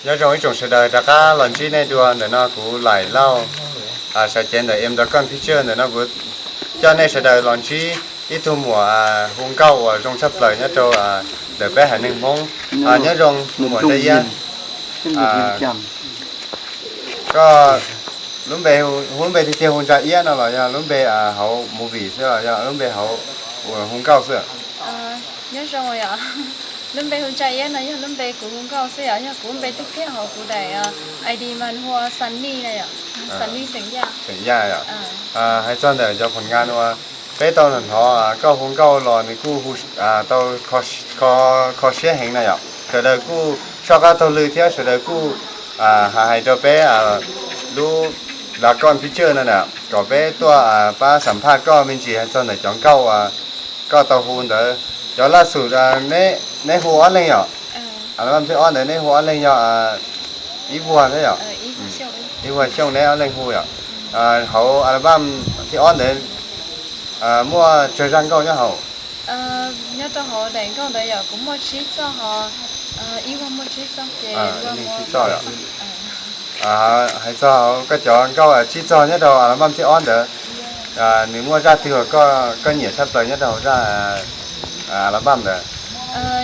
Nyob zoo ib tsoom sawv daws rov qab los ntsib nej dua. Ntawm no kuv Laim Lauj, sawv cev ntawm Em Dog Gon Picture ntawm no kuv coj nej sawv daws los ntsib ib tug muam hu nkauj uas zoo tshaj plaws nyob rau ntawm peb haiv neeg Hmoob. Nyob zoo muam Ntsa Iab. Koj lub npe, hu lub npe tiag tiag hu Ntsa Iab no los yog lub npe hauv movie xwb los yog lub npe hauv uas hu nkauj xwb? Nyob zoo yom, lub npe hu Ntsa Iab no yog lub npe kuv hu nkauj xwb yom, yog kuv lub npe tiag tiag hauv kuv daim ID mas hu ua Sunny na yom, Sunny xeem Yaj. Xeem Yaj yom. Hais txog ntawm cov phom nkas uas peb tau hnov koj hu nkauj los nws kuj hu tau kho siab heev na yom. Sawv daws kuj soj qab taug lw thiab sawv daws kuj hais hais rau peb lub Dog Gon Picture no na kom peb tuaj pab xam phaj koj me ntsis hais txog ntawm cov nkauj koj tau hu ntawd. Cov laj xum neb hu ob leeg yom? Album thib ob ntawd neb hu ob leeg yog Ib Vuag thiab yom? Ib Vuag Xyooj neb ob leeg hu yom? Hauv album thib ob ntawd muaj tsawg zaj nkauj nyob hauv? Nyob rau hauv daim nkauj ntawd yom, kuv muaj tsib txoj ho Ib Vuag muaj tsib txoj ces tsib txoj yom. Hais txog koj cov nkauj tsib txoj nyob rau album thib ob ntawd, nws muaj zaj twg uas koj nyiam tshaj plaws nyob rau hauv zaj album ntawd?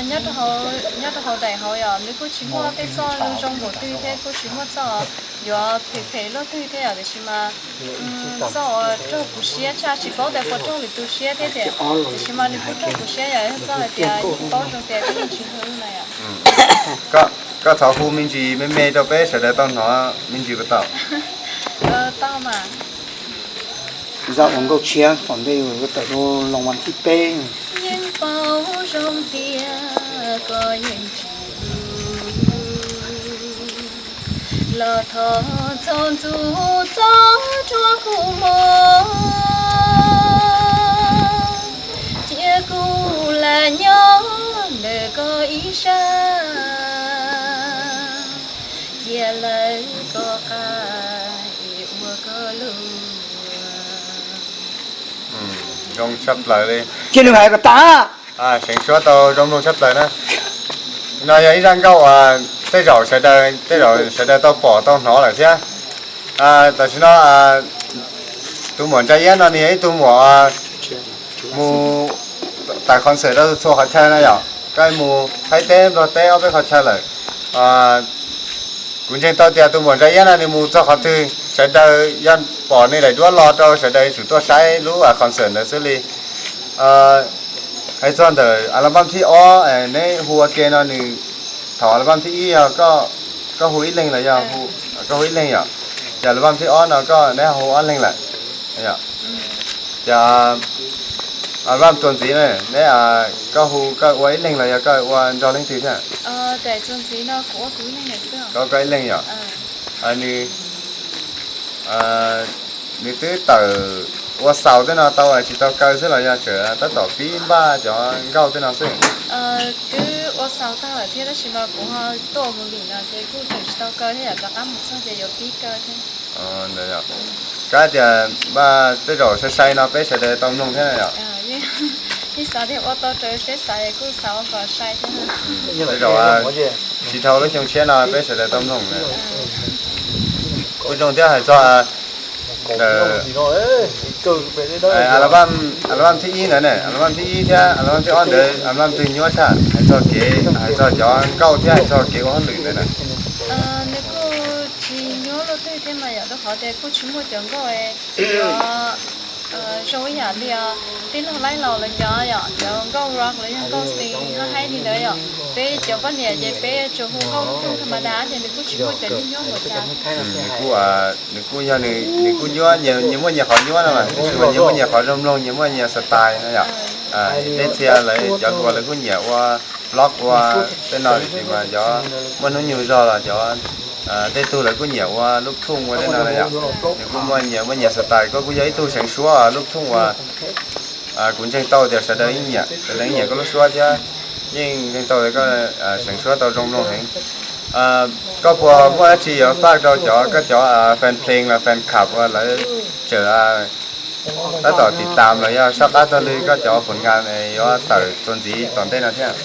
Nyob rau hauv daim hauv yom, nws kuj tsis muaj tej txoj zoo npaum twg thiab kuj tsis muaj txoj yuav phem phem luaj twg thiab yom, tiam sis mas txoj uas raug kuv siab tshaj, tsis paub tias puas raug lwm tus siab thiab tiam, tiam sis mas nws kuj raug kuv siab yom, yog txoj hais tias yeej paub zoo tias twb yeej tsis hwm na yom. Koj thov hu me ntsis me me rau peb sawv daws tau hnov me ntsis puas tau? Tau mas. Zaj ua nkauj tshiab tom ntej yuav tawm lub loos vas thib peb. Yeej paub zoo tias koj yeej tsis hlub, los thov txhob ntxub txhob rhuav kuv mog, cia kuv lam nyob ntawm koj ib sab, cia lawv koj qab es ua koj lub. Zoo tshaj plaws li. Cia nws hais kom tas. Seev suab tau zoo mloog tshaj plaws na. No yog ib zaj nkauj uas tej zaum sawv daws, tej zaum sawv daws tau pom tau hnov lawm thiab. Tam sim no tus muam Ntsa Iab no nws yog ib tug muam mus tawm concert rau txhua qhov chaw na yom, koj mus Thaib teb Nplog teb ob peb qhov chaw lawm. Kuv ntseeg tau tias tus muam Ntsa Iab no nws mus txog qhov twg sawv daws yog pom nws daim duab los rau sawv daws yuav tsum tuaj saib lub concert ntawd xwb li. Hais txog ntawm album thib ob neb hu ua ke no nws, thaum album thib ib yog koj hu ib leeg los yog, koj hu ib leeg yom, ces album thib ob no koj neb hu ob leeg lawm. Ces album txuas ntxiv ne neb, koj hu koj ua ib leeg los yog koj ua nrog leej twg thiab? Koj ua koj ib leeg yom. Nws, nws twb tawm ua xaus tej no tau tsis tau kaw xwb los yog tseem tab tom pib npaj cov nkauj tej no xwb? Twb ua xaus tag lawm thiab tab sis mas kuv ho tuaj ua movie no ces kuj tseem tsis tau kaw thiab yom, rov qab mus txog ces yuav pib kaw thiab. Kab tias npaj tej zaum sai sai no peb sawv daws tau mloog thiab yom. Yeej xav tias ua tau raws seb xav es kuj xav ua kom sai thiab. Tej zaum tsis dhau lub xyoo tshiab no peb sawv daws tau mloog na. Kuj zoo thiab hais txog album thib ib ntawd ne, album thib ib thiab album thib ob ntawd album twg nyuaj tshaj, hais txog kev, hais txog cov nkauj thiab hais txog kev ua hauj lwm ntawd na? Nws kuj tsis nyuaj luaj twg thiab mas yom, rau qhov tias kuj tsis muaj cov nkauj zoo ib yam li tij laug Laib Laus lawv cov yom, cov nkauj rock los yog nkauj xis haj haib li ntawd yom. Peb cov poj niam ces peb tsuas hu nkauj lub koob tham ma das ces nws kuj tsis muaj cov nyuaj nyuaj npaum cas. Nws kuj yog nws kuj nyuaj, nyias muaj nyias qhov nyuaj no mas, tab sis mas nyias muaj nyias qhov zoo mloog, nyias muaj nyias style no yom. Tej txhia lawv cov hluas lawv kuj nyiam ua vlog ua tej no, tiam sis mas cov muaj hnub nyoog zog los cov tej tug lawv kuj nyiam ua lub thooj ua tej no na yom. Nws kuj muaj nyias muaj nyias style, koj kuj yog ib tug seev suab lub thooj uas kuv ntseeg tau tias sawv daws nyiam, sawv daws nyiam koj lub suab thiab yeej ntseeg tau tias koj seev suab tau zoo mloog heev. Koj puas muaj dab tsi yuav faj rau cov, koj cov fan plees los fan club uas lawv tseem tab tom tiv tas los yog soj qab taug lw koj cov phom nkas yuav tawm txuas ntxiv tom ntej no thiab?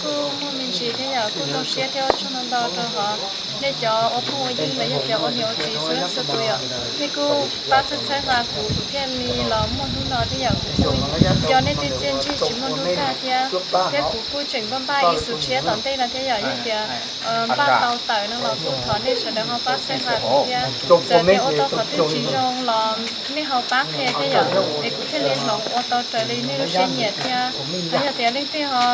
Kuj muaj me ntsis thiab yom, Kuj zoo siab thiab ua tsaug ntau ntau rau hov nej cov ua phooj ua ywg los yog tias ua niam ua txiv txhua leej txhua tus yom. Nej kuj pab txhawb txhawb nqa kuv, kuv thiaj li los muaj hnub no thiab yom. Kuv kuj yog nej tej txiaj ntsig tsis muaj hnub tag thiab, thiab kuv kuj tseem npaj npaj ib xus tshiab tom ntej no thiab yom. Yog tias npaj tau tawm no los kuj thov nej sawv daws ho pab txhawb nqa kuv thiab. Txawm tias ua tau qhov twg tsis zoo los nej ho pab qhia thiab yom, es kuv thiaj li hloov ua tau raws li nej lub siab nyiam thiab. Ho yog tias leej twg ho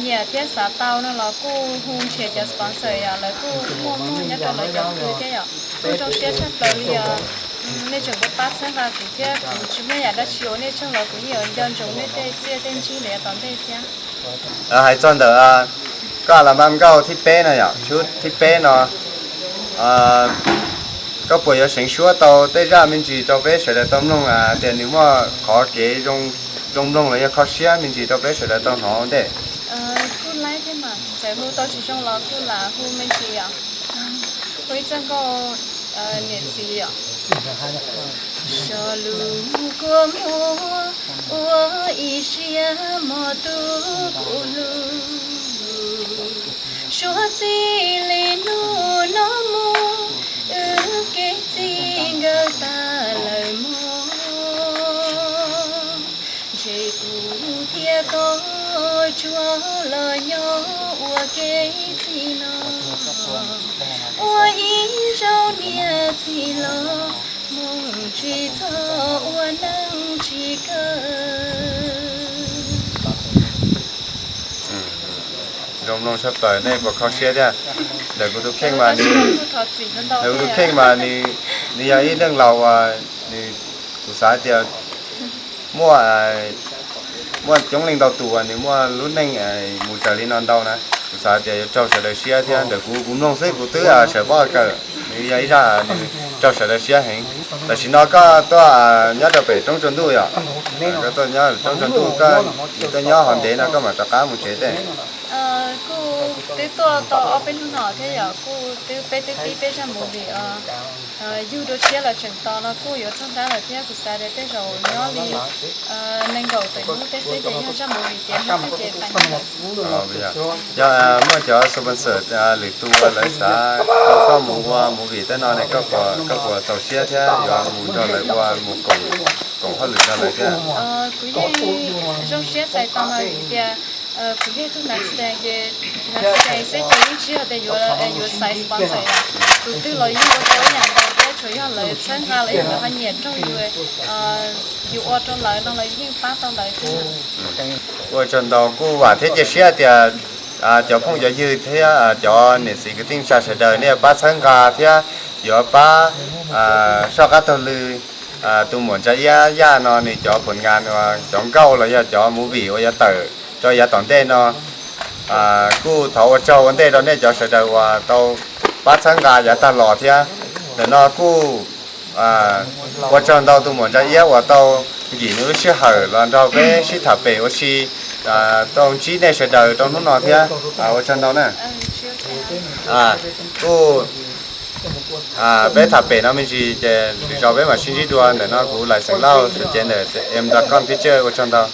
nyiam thiab xav tau no los kuj hu nrhiav cov sponsor yom, lawv kuj muaj muag nyob rau lawv cov kws thiab yom. Kuj zoo siab tshaj plaws li os. Nej tseem pab txhawb nqa kuv thiab, kuv tsis muaj yam dab tsi ua nej tsaug los kuv yeej yuav nco ntsoov nej tej txiaj tej ntsig lawm yav tom ntej thiab. Hais txog ntawm koj album nkauj thib peb no yom, thib peb no, koj puas yuav seev suab tau tej zaj me ntsis rau peb sawv daws tau mloog tias nws muaj qhov kev zoo mloog los yog kho siab me ntsis rau peb sawv daws tau hnov ua ntej? Kuj laib thiab mas, txawm hu tau tsis zoo los kuj lam hu me ntsis os. Hu ib txoj nkauj niam txiv os. Cog lus kua muag ua ib siab mog tus kuv hlub, suav txij li hnub no mus, wb kev txij nkawm tag lawm mog. Ntshe kuv thiab koj tsuas los nyob ua kev txij no, ua ib zaug niam txiv los mus tsis txog ua neej tsis kawg. Zoo mloog tshaj plaws, nej puas kho siab thiab? Ntawm kuv tus kheej mas, ntawm kuv tus kheej mas nws yog ib leej laus uas nws, kuv xav tias muaj, muaj coob leej ntau tus uas nws muaj lub neej mus raws li no ntau na. Kuv xav tias yuav raug sawv daws siab thiab. Ntawm kuv, kuv mloog xwb kuv twb sawv pob kawm, nws yog ib zaj nws raug sawv daws siab heev. Tam sim no koj tuaj nyob rau pem roob tsua ntuj yom? Koj tuaj nyob roob tsua ntuj, koj tuaj nyob hov ntev no koj mam rov qab mus tsev tej? Kuj twb tuaj tau ob peb hnub no thiab yom, kuj twb peb twb pib peb zaj movie os. Yug dua tshiab los tseem tos no kuj yuav txog nrab lawm thiab, kuv xav tias tej zaum nyob li nees nkaum tawm hnub tej xwb ces yog zaj movie tiav nyob tag ces pais nyob. Yog muaj cov sponsor lwm tus uas lawv xav tau koj mus ua movie tej no ne, koj puas txaus siab thiab yuav mus nrog lawv ua, mus koom hauj lwm nrog lawv thiab? Kuv yeej zoo siab txais tau no vim tias kuv yog ib tug nav txiv dees ces, nav txiv dees xwb ces yeej tsis yog tias yuav, yuav xaiv sponsor yom. Tus twg los yeej ua tau ib yam nkaus thiab, tsuas yog lawv txhawb nqa los yog lawv ho nyiam raug yus, yus ua rau lawv no los yus yeej pab tau lawv thiab. Ua tsaug ntau, kuj vam thiab cia siab tias cov phooj cov ywg thiab cov niam txiv kwv tij neej tsa sawv daws nej yuav pab txhawb nqa thiab yuav pab soj qab taug lw tus muam Ntsa Iab Yaj no nws cov pos nkas uas cov nkauj los yog cov movie uas yuav tawm rau yav tom ntej no. Kuj thov ua tsaug ua ntej rau nej cov sawv daws uas tau pab txhawb nqa yav tag los thiab. Ntawm no kuj ua tsaug ntau tus muam Ntsa Iab uas tau nkim nws lub sij hawm los nrog peb sib tham pem ua si, tau ntsib nej sawv daws rau hnub no thiab. Ua tsaug ntau na. Kuj peb tham pem no me ntsis ces lwm zaus peb mam sib ntsib dua. Ntawm no kuv Lais Xeem Lauj, suav cev ntawm M Dot Com Picture, ua tsaug ntau.